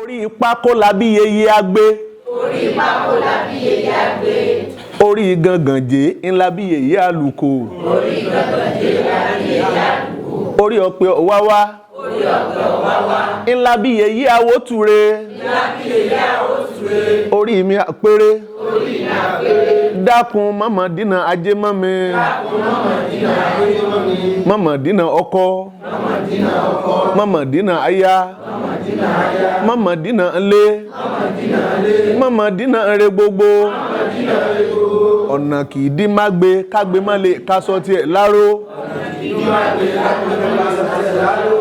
Orí pákó la bí yeye agbe. Orí pákó la bí yeye agbe. Orí gàngànjé ńlá bí yeye àlùkò. Orí gàngànjé ńlá bí yeye àlùkò. Orí ọ̀pẹ ọ̀wáwá. Orí ọ̀pẹ ọ̀wáwá. Ńlá bí yeye àwòtúre. Ńlá bí yeye àwòtúre. Orí mi àpérè. Orí mi àpérè. Dákun mọ̀mọ́ dínà ajé mọ́ mi. Dákun mọ̀mọ́ dínà ajé mọ́ mi. Mọ̀mọ́ dínà ọkọ. Mọ̀mọ́ dínà ọkọ. Mọ̀mọ́ dínà aya. Mọ̀mọ́ dínà aya. Mọ̀mọ́ dínà ńlé. Mọ̀mọ́ dínà ńlé. Mọ̀mọ́ dínà ńre gbogbo. Mọ̀mọ́ dínà ńre gbogbo. Ọ̀nà kì í dín má gbé kágbé má lè kásọ tiẹ̀ láró. Ọ̀nà kì í dín má gbé kágbé má lè kásọ tiẹ̀ láró.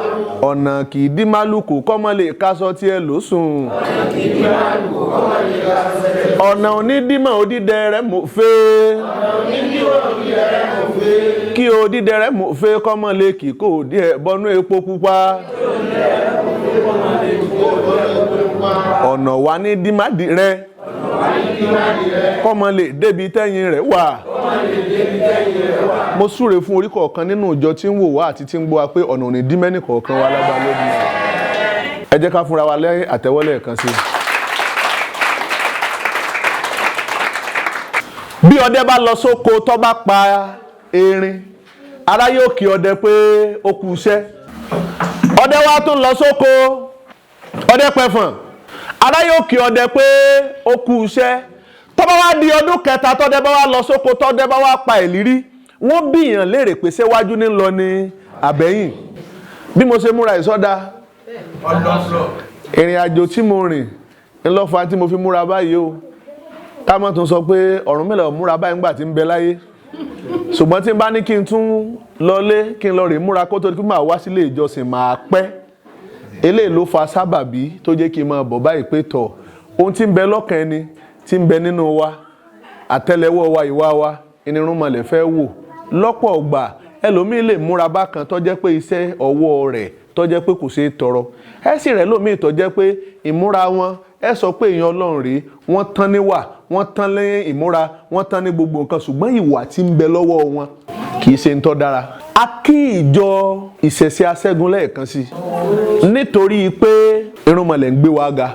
Ọ̀nà kì í dín má lùkù kọ́mọ lè kásọ tiẹ̀ lósùn. Ọ̀nà kì í dín má lùkù kọ́mọ lè kásọ tiẹ̀ lósùn. Ọ̀nà onídìímọ̀ odídẹrẹ́ mò fẹ́. Ọ̀nà onídìímọ̀ odídẹrẹ́ mò fẹ́. Kí odídẹrẹ́ mò fẹ́ kọ́mọ lè kì kó díẹ̀ bọnú epo pupa. Kí odídẹrẹ́ mò fẹ́ kọ́mọ lè kì kó díẹ̀ bọnú epo pupa. Ọ̀nà wa ní dímádì rẹ. Ọ̀nà wa ní dímádì rẹ. Kọ́mọ lè débi tẹ́yin rẹ̀ wà. Kọ́mọ lè débi tẹ́yin rẹ̀ wà. Mo súre fún orí kọ̀ọ̀kan nínú ìjọ tí ń wò wá àti tí ń gbọ́ wa pé ọ̀nà ò ní dí mẹ́nì kọ̀ọ̀kan wa lágbára lójú. Ẹ jẹ́ ká fúnra wa lẹ́yìn àtẹ́wọ́lẹ̀ kan sí i. Bí ọdẹ bá lọ sóko tó bá pa erin, ará yóò kí ọdẹ pé ó kú iṣẹ́. Ọdẹ wa tún lọ sóko, ọdẹ pẹ̀fọ̀n, ará yóò kí ọdẹ pé ó kú iṣẹ́. Tó bá wá di ọdún kẹta tọ́dẹ bá wá lọ sóko tọ́dẹ bá wá pa ìlírí, wọ́n bìyàn léèrè pé ṣéwájú ní lọ ní àbẹ̀yìn. Bí mo ṣe múra ìsọdá, ìrìn àjò tí mo rìn ńlọ́fà tí mo fi múra báyìí o. Ká má tún sọ pé Ọ̀rúnmìlà múra báyìí ńgbà tí ń bẹ láyé, ṣùgbọ́n tí n bá ní kí n tún lọlé kí n lọ rè múra kó tó di pé màá wá sílé ìjọsìn màá pẹ́. Eléyìí ló fa sábàbí tó jẹ́ kí n máa bọ̀ báyìí pé tọ̀ ohun tí ń bẹ lọ́kàn ẹni tí ń bẹ nínú wa, àtẹ́lẹwọ́ wa, ìwà wa, ìnirúnmọlẹ̀ fẹ́ wò. Lọ́pọ̀ ọgbà ẹlòmíì lè múra bákan tó jẹ́ pé iṣẹ́ ọwọ́ rẹ̀ tó jẹ́ pé kò ṣeé tọrọ. Ẹ sì rẹ̀ lómìí tó jẹ́ pé ìmúra wọn, ẹ sọ pé èèyàn Ọlọ́run rèé, wọ́n tán níwà, wọ́n tán lẹ́yìn ìmúra, wọ́n tán ní gbogbo nǹkan, ṣùgbọ́n ìwà tí ń bẹ lọ́wọ́ wọn kì í ṣe ń tọ́ dára. A kí ìjọ ìṣẹ̀ṣe aṣẹ́gun lẹ́ẹ̀kan sí i nítorí pé irúnmọlẹ̀ ń gbé wa ga,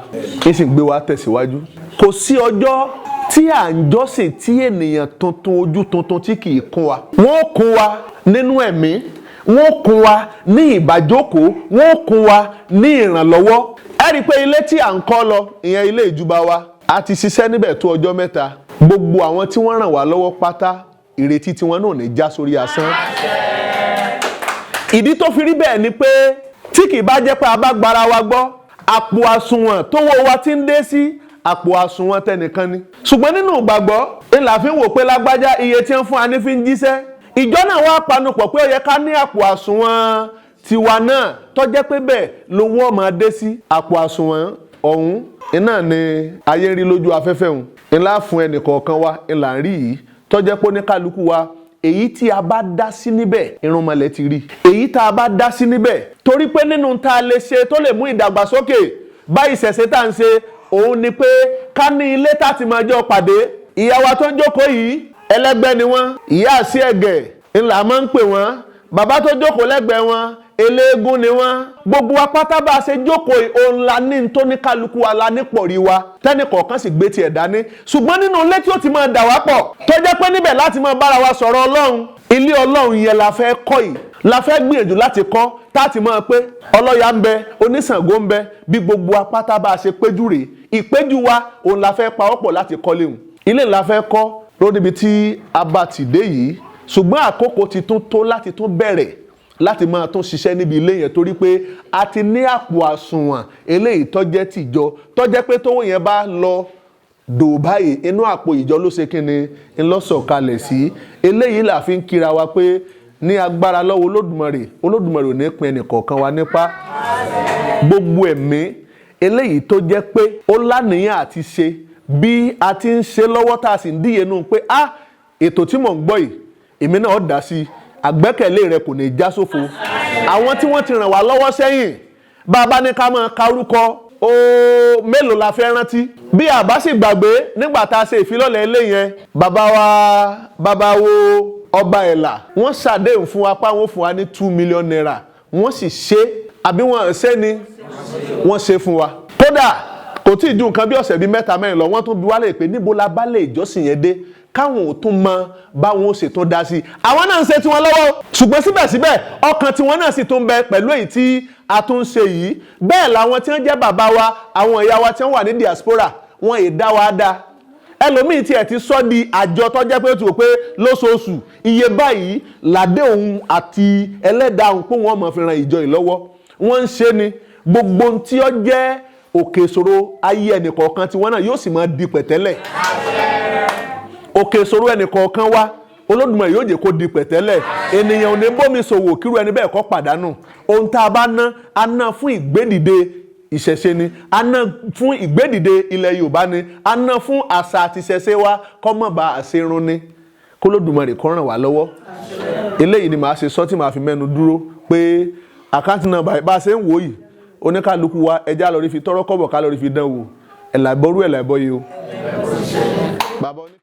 ń sì ń gbé wa tẹ̀síwájú. Kò sí ọjọ́ tí à ń jọ́sìn tí ènìyàn tuntun ojú tuntun tí kì í kún wa. Wọ́n kún wa nínú ẹ̀mí, wọ́n kún wa ní ìbájókòó, wọ́n kún wa ní ìrànlọ́wọ́. Ẹ rí i pé ilé tí à ń kọ́ lọ, ìyẹn ilé ìjúbà wa, a ti ṣiṣẹ́ níbẹ̀ tó ọjọ́ mẹ́ta. Gbogbo àwọn tí wọ́n ràn wá lọ́wọ́ pátá, ìrètí tiwọn náà ní já sórí asán. Ìdí tó fi rí bẹ́ẹ̀ ni pé tí kì í bá jẹ́ pé a bá gbára wa gbọ́, àpò àsùnwọ̀n tówó wa ti ń dé sí àpò àsùnwọ̀n tẹnìkan ni. Ṣùgbọ́n nínú ìgbàgbọ́ ńlá fi ń wò pé lágbájá iye tí ń fún wa ní fi ń jíṣẹ́. Ìjọ náà wá panupọ̀ pé ó yẹ ká ní àpò àsùnwọ̀n tiwa náà tó jẹ́ pé bẹ́ẹ̀ lówó máa dé sí àpò àsùnwọ̀n ọ̀hún. Iná ni ayé ń rí lójú afẹ́fẹ́ òun. Ńlá fún ẹnì kọ̀ọ̀kan wa ńlá ń rí yìí tó jẹ́ pé oníkálukú wa èyí tí a bá dá sí níbẹ̀ irúnmọlẹ̀ ti rí. Èyí tá a bá dá sí níbẹ̀ torí pé nínú tá a lè ṣe tó lè mú ìdàgbàsókè bá ìṣẹ̀ṣe tá à ń ṣe òun ni pé ká ní ilé tá ti máa jọ pàdé. Ìyá wa tó ń jókòó yìí ẹlẹ́gbẹ́ ni wọ́n, ìyá àti ẹ̀gẹ̀ ńlá máa ń pè wọ́n. Bàbá tó jókòó lẹ́gbẹ̀ẹ́ wọn eléégún ni wọ́n. Gbogbo wa pátá bá a ṣe jókòó òun la ní tó ní kálukú wa la ní pọ̀rí wa, tẹ́nì kọ̀ọ̀kan sì gbé tiẹ̀ dání. Ṣùgbọ́n nínú ilé tí ó ti máa dà wá pọ̀ tó jẹ́ pé níbẹ̀ láti máa bára wa sọ̀rọ̀ Ọlọ́run, ilé Ọlọ́run yẹn la fẹ́ kọ́ yìí, la fẹ́ gbìyànjú láti kọ́, tá a ti máa pé ọlọ́ya ń bẹ, oníṣàngó ń bẹ, bí gbogbo wa pátá bá a ṣe péjú rèé. Ìpéjú wa òun la fẹ́ pa ọ́pọ̀ láti kọ́ léhùn. Ilé la fẹ́ kọ́ lórí ibi tí a bá ti dé yìí. Ṣùgbọ́n àkókò ti tún tó láti tún bẹ̀rẹ̀ láti máa tún ṣiṣẹ́ níbi ilé yẹn torí pé a ti ní àpò àsùnwọ̀n eléyìí tó jẹ́ tìjọ tó jẹ́ pé tówó yẹn bá lọ dò báyìí inú àpò ìjọ ló ṣe kíni ńlọ́sọ̀kalẹ̀ sí. Eléyìí là fi ń kíra wa pé ní agbára lọ́wọ́ Olódùmarè, Olódùmarè ò ní pin ẹnì kọ̀ọ̀kan wa nípa. Gbogbo ẹ̀mí eléyìí tó jẹ́ pé ó láníyàn àti ṣe bí a ti ń ṣe lọ́wọ́ tá a sì ń díye nù pé a ètò tí mò ń gbọ́ yìí èmi náà dá sí i, àgbẹ́kẹ̀lé rẹ kò ní já sófo. Àwọn tí wọ́n ti ràn wá lọ́wọ́ sẹ́yìn, bá a bá ní ká máa ka orúkọ ó mélòó la fẹ́ rántí. Bí a bá sì gbàgbé nígbà tá a ṣe ìfilọ́lẹ̀ ilé yẹn, bàbá wa bàbá wo ọba Ẹ̀là wọ́n ṣàdéhùn fún wa pé àwọn fún wa ní 2 million naira, wọ́n sì ṣe àbí wọ́n ṣe ni wọ́n ṣe fún wa. Kódà Kódà kò tí ì ju nǹkan bí ọ̀sẹ̀ bíi mẹ́ta mẹ́rin lọ, wọ́n tún bi wá lè pé níbo la bá lè ìjọsìn yẹn dé, káwọn ò tún mọ báwọn ó ṣe tún dá sí i. Àwọn náà ń ṣe tiwọn lọ́wọ́, ṣùgbọ́n síbẹ̀síbẹ̀ ọkàn tiwọn náà sì tún bẹ pẹ̀lú èyí tí a tún ń ṣe yìí. Bẹ́ẹ̀ làwọn tí wọ́n jẹ́ bàbá wa, àwọn ìyá wa tí wọ́n wà ní diaspora, wọn è dá wa dá. Ẹlòmíì tiẹ̀ ti sọ di àjọ tó jẹ́ pé ó ti wò pé lóṣooṣù iye báyìí làdé òun àti ẹlẹ́dàá òun pé wọ́n máa fi ran ìjọ yìí lọ́wọ́. Wọ́n ń ṣe ni gbogbo ohun tí ó jẹ́ òkè ìṣòro ayé ẹnìkọ̀ọ̀kan tiwọn náà yóò sì máa di pẹ̀tẹ́lẹ̀. Òkè ìṣòro ẹnìkọ̀ọ̀kan wa, Olódùmarè yóò jẹ́ kó di pẹ̀tẹ́lẹ̀. Ènìyàn ò ní bómi ṣòwò kírú ẹni bẹ́ẹ̀ kó pàdánù. Ohun tá a bá ná, a ná fún ìgbédìde ìṣẹ̀ṣe ni, a ná fún ìgbédìde ilẹ̀ Yorùbá ni, a ná fún àṣà àti ìṣẹ̀ṣe wa kó má ba àṣerun ni. Kólódùmarè kó ràn wá lọ́wọ́. Eléyìí ni màá ṣe sọ tí màá fi mẹ́nu dúró pé àkáǹtì nọ́mbà bá a ṣe ń wò yìí, oníkálukú wa ẹja lórí fi tọ́rọ́ kọ́bọ̀ ká lórí fi dán wò. Ẹ̀là ìbọrú ẹ̀là ìbọyè o. Bàbá oní.